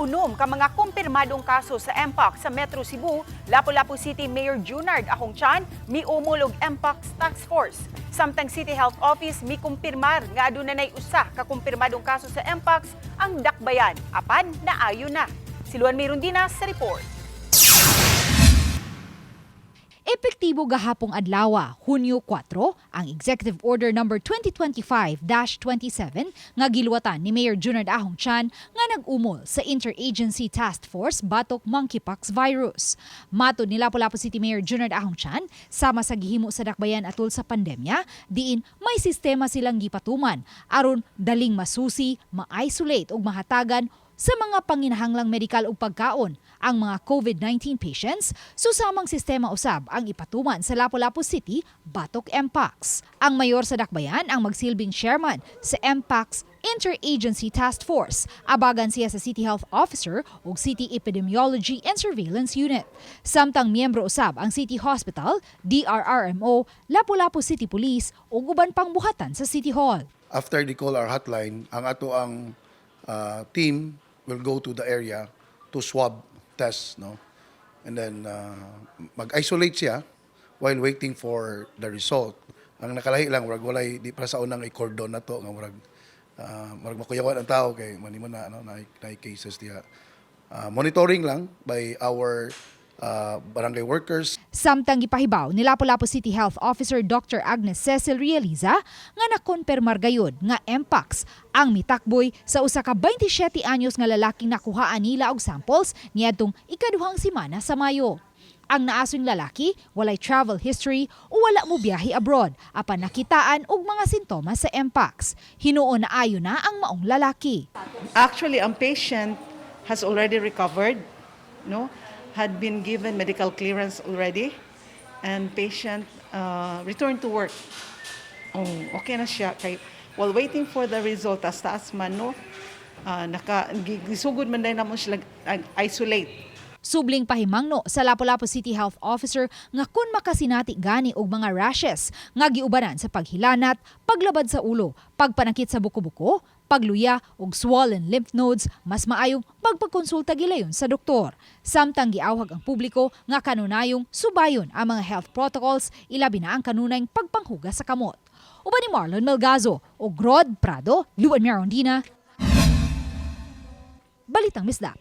Nakaunom ka mga kumpirmadong kaso sa Mpox sa Metro Cebu, Lapu-Lapu City Mayor Junard Ahong Chan miumol og Mpox Task Force. Samtang City Health Office mikumpirmar nga aduna nay usa ka kumpirmadong kaso sa Mpox ang Dakbayan, apan naayo na. Si Luan Mirundina sa report. Epektibo gahapong adlawa, Hunyo 4, ang Executive Order Number 2025-27 nga giluwatan ni Mayor Junard Ahong Chan nga nag-umol sa Interagency Task Force batok monkeypox virus. Matod ni Lapu-Lapu City Mayor Junard Ahong Chan, sama sa gihimo sa Dakbayan atul sa pandemya, diin may sistema silang gipatuman aron daling masusi, ma-isolate ug mahatagan sa mga panginahanglang medikal ug pagkaon ang mga COVID-19 patients, susamang sistema usab ang ipatuman sa Lapu-Lapu City batok Mpox. Ang mayor sa Dakbayan ang magsilbing chairman sa Mpox Interagency Task Force. Abagan siya sa City Health Officer ug City Epidemiology and Surveillance Unit. Samtang miyembro usab ang City Hospital, DRRMO, Lapu-Lapu City Police ug uban pang buhatan sa City Hall. After they call our hotline, ang ato ang team will go to the area to swab test, no? And then mag-isolate siya while waiting for the result. Ang nakalahi lang, murag walay di pa sa unang i-cordon na to nga murag makuyawan ang tao kay manimo na ano na cases diha. Monitoring lang by our barangay workers. Samtang gipahibaw ni Lapu-Lapu City Health Officer Dr. Agnes Cecil Realiza nga nakonpermar gayud nga Mpox ang mitakboy sa usa ka 27 anyos nga lalaking nakuhaan nila og samples niadtong ikaduhang semana sa Mayo. Ang naasong lalaki walay travel history o wala mo biyahe abroad apan nakitaan og mga sintomas sa Mpox. Hinuon naayo na ang maong lalaki. Actually, ang patient has already recovered, no? Had been given medical clearance already, and patient returned to work. Oh, okay na siya. Kay, while waiting for the result, tas taas man, no? Naka, gisugod man din namo sila isolate. Subling pahimangno sa Lapu-Lapu City Health Officer nga kung makasinati gani og mga rashes nga giubanan sa paghilanat, paglabad sa ulo, pagpanakit sa buko-buko, pagluya ug swollen lymph nodes, mas maayong magpagkonsulta gilayon sa doktor. Samtang giawhag ang publiko nga kanunayong subayon ang mga health protocols, ilabi na ang kanunayng pagpanghugas sa kamot. Uban ni Marlon Melgazo ug Rod Prado, Luan Mirandina. Balitang Misda.